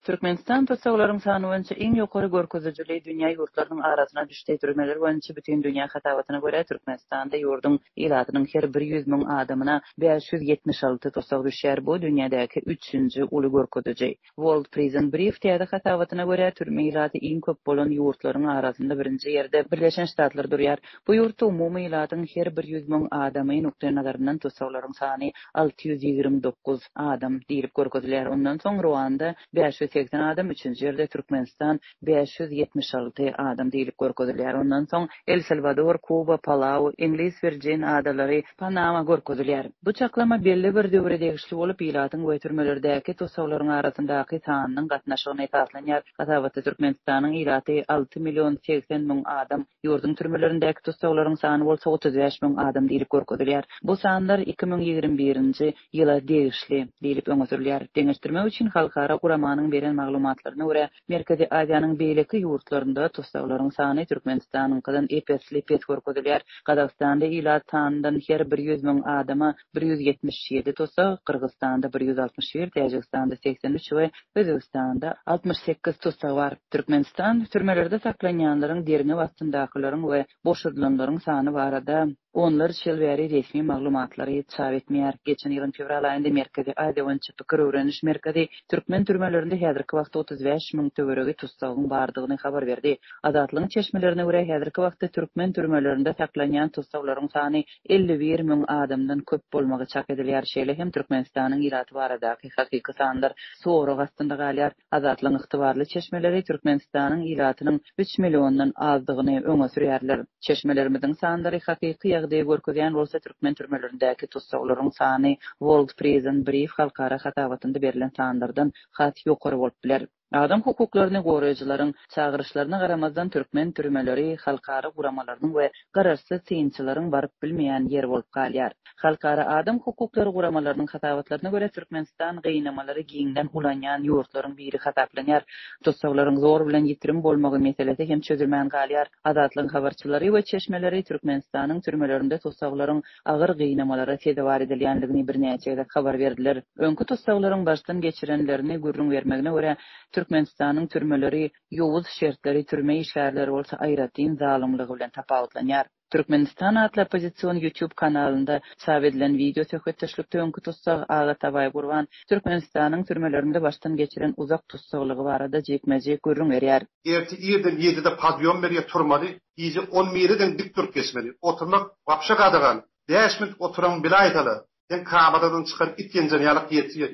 Türkmenistan tussaglaryň sany boýunça iň ýokary görkezijili dünýä ýurtlarynyň arasyna düşdi. Türmeler boýunça Bütindünýä hasabatyna görä, Türkmenistanda ýurduň ilatynyň her bir 100 müň adamyna 576 tussag düşýär, bu dünýädäki üçünji uly görkeziji. World Prison Brief täze hasabatyna görä, türme ilaty iň köp bolan ýurtlaryň arasynda birinji ýerde Birleşen Ştatlar durýar. Bu ýurtda umumy ilatyň her bir 100 müň adamy nukdaýnazaryndan tussaglaryň sany 629 adam diýlip görkezilýär. Ondan soň Ruanda 580 adam, üçünji ýerde Türkmenistan 576 adam diýlip görkezilýär. Ondan soň El Salwador, Kuba, Palau, Iňlis Wirjin adalary, Panama görkezilýär. Bu çaklama belli bir döwre degişli bolup, ilatyň we türmelerdäki tussaglaryň arasyndaky sanynyň gatnaşygyna esaslanýar. Hasabatda Türkmenistanyň ilaty 6 million 80 müň adam, Ýurduň türmelerindäki tussaglaryň sany bolsa 35 müň adam diýlip görkezilýär. Bu sanlar 2021-nji ýyla degişli diýlip öňe sürülýär. Deňeşdirmek üçin halkara guramanyň beren maglumatlaryna görä, Merkezi Aziýanyň beýleki ýurtlarynda tussaglaryň sany Türkmenistanyňkydan ep-esli pes görkezilýär. Gazagystanda ilat sanyndan her bir ýüz müň adama 177 tussag, Gyrgyzystanda 161, Täjigistanda 83 we Özbegistanda 68 tussag bar. Türkmenistan türmelerde saklanýanlaryň, derňew astyndakylaryň we boşadylanlaryň sany barada onlarça ýyl bäri resmi maglumatlary çap etmeýär. Geçen ýylyň fewral aýynda Merkezi Aziýa boýunça pikir öwreniş merkezi türkmen türmelerinde häzirki wagtda 35 müň töweregi tussagyň bardygyny habar berdi. Azatlygyň çeşmelerine görä, häzirki wagtda türkmen türmelerinde saklanýan tussaglaryň sany 51 müň adamdan köp bolmagy çak edilýär. Şeýle hem Türkmenistanyň ilaty baradaky hakyky sanlar sorag astynda galýar. Azatlygyň ygtybarly çeşmeleri Türkmenistanyň ilatynyň üç milliondan azdygyny öňe sürýärler. Çeşmelerimiziň sanlary hakyky ýagdaýy görkezýän bolsa, türkmen türmelerindäki tussaglaryň sany World Prison Brief halkara hasabatynda berlen sanlardan has ýokary bolup biler. Adam hukuklaryny goraýjylaryň çagyryşlaryna garamazdan türkmen türmeleri halkara guramalarynyň we garaşsyz synçylaryň baryp bilmeýän ýeri bolup galýar. Halkara adam hukuklary guramalarynyň hasabatlaryna görä, Türkmenistan gynamalary giňden ulanýan ýurtlaryň biri hasaplanýar. Tussaglaryň zor bilen ýitirim bolmagy meselesi hem çözülmän galýar. Azatlygyň habarçylary we çeşmeleri Türkmenistanyň türmelerinde tussaglaryň agyr gynamalara sezewar edilýändigini birnäçe gezek habar berdiler. Öňki tussaglaryň başdan geçirenlerini gürrüň bermegine görä, Türkmenistanyň türmeleri ýowuz şertleri, türme işgärleri bolsa aýratyn zalymlygy bilen tapawutlanýar. Türkmenistan atly oppozision YouTube kanalynda çap edilen wideo söhbetdeşlikde öňki tussag Agatabaý Gurban Türkmenistanyň türmelerinde başdan geçiren uzak tussaglygy barada jikme-jik gürrüň berýär. Erte irden ýedide podýom berýär turmaly, gije on bireden dik durup geçmeli. Oturmak wapşe gadagan. Bäş minut oturaň bilaýsala, sen kameradan çykaryp it ýenjen ýalak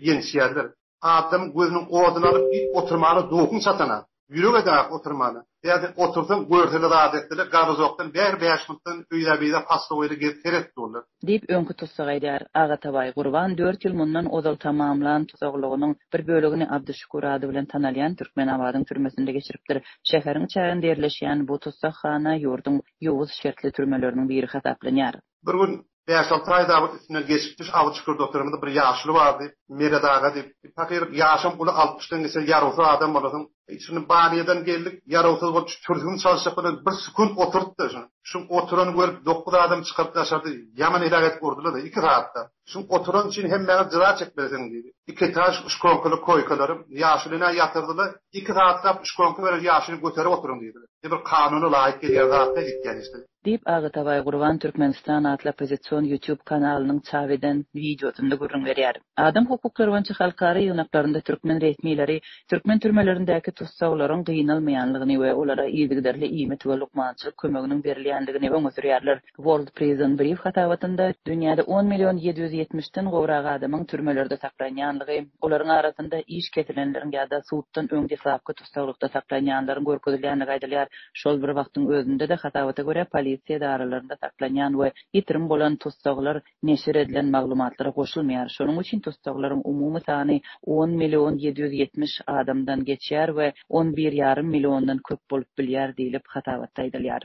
ýençýärler. Adamyň gözüniň oduny alyp it oturmana duhuň çatana. Ýürek edeňok oturmana. Ýa-da otursaň görsele zat etseler gazozokdan bäri bäş minutdan öýä-beýle paslowoýda gezip seret durlar. Diýip, öňki tussag aýdýar. Agatabaý Gurban dört ýyl mundan ozal tamamlan tussaglygynyň bir bölegini Abdyşükür ady bilen tanalýan Türkmenabadyň türmesinde geçiripdir. Şäheriň çäginde ýerleşýän bu tussaghana ýurduň ýowuz şertli türmeleriniň biri hasaplanýar. Bir gün bäş-alty aý dagy üstünden geçipdi, şu Abdyşükürde oturanymyzda bir ýaşuly bardy, Meret aga diýip. Pahyr ýaşam uly, altmyşdan geçen ýarawsyz adam bolasyň. Şuny baniýadan geldik, ýarawsyz bolup şu türsügini çalyşjak bilen bir sekunt oturtdy şuny. Şuň oturany görüp dokuz adam çykaryp daşarda ýaman heläk edip urdular-da, iki sagatda. Şuň oturany üçin hemmäňiz jyza çekmelisiň diýdi. Iki etaž şkonkaly koýkalary ýaşulyna ýatyrdylar, iki sagatlap şkonka beren ýaşulyny göterip oturyň diýdiler. Bir kanuna laýyk gelýän zat däl etýän işleri. Diýip, Agatabaý Gurban Türkmenistan atly oppozision YouTube kanalynyň çap eden wideosynda gürrüň berýär. Adam hukuklary boýunça halkara ýygnaklarynda türkmen resmileri türkmen türmelerindäki tussaglaryň gynalmaýanlygyny we olara yzygiderli iýmit we lukmançylyk kömeginiň berilýänligini öňe sürýärler. World Prison Brief hasabatynda dünýäde on million 770 den gowrak adamyň türmelerde saklanýanlygy, olaryň arasynda iş kesilenleriň ýa-da suddan öň deslapky tussaglykda saklanýanlaryň görkezilýändigi aýdylýar. Şol bir wagtyň özünde-de, hasabata görä, polisiýa edaralarynda saklanýan we ýitirim bolan tussaglar neşir edilen maglumatlara goşulmaýar. Şonuň üçin tussaglaryň umumy sany on million 770 adamdan geçýär we on bir ýarym milliondan köp bolup bilýär diýlip, hasabatda aýdylýar.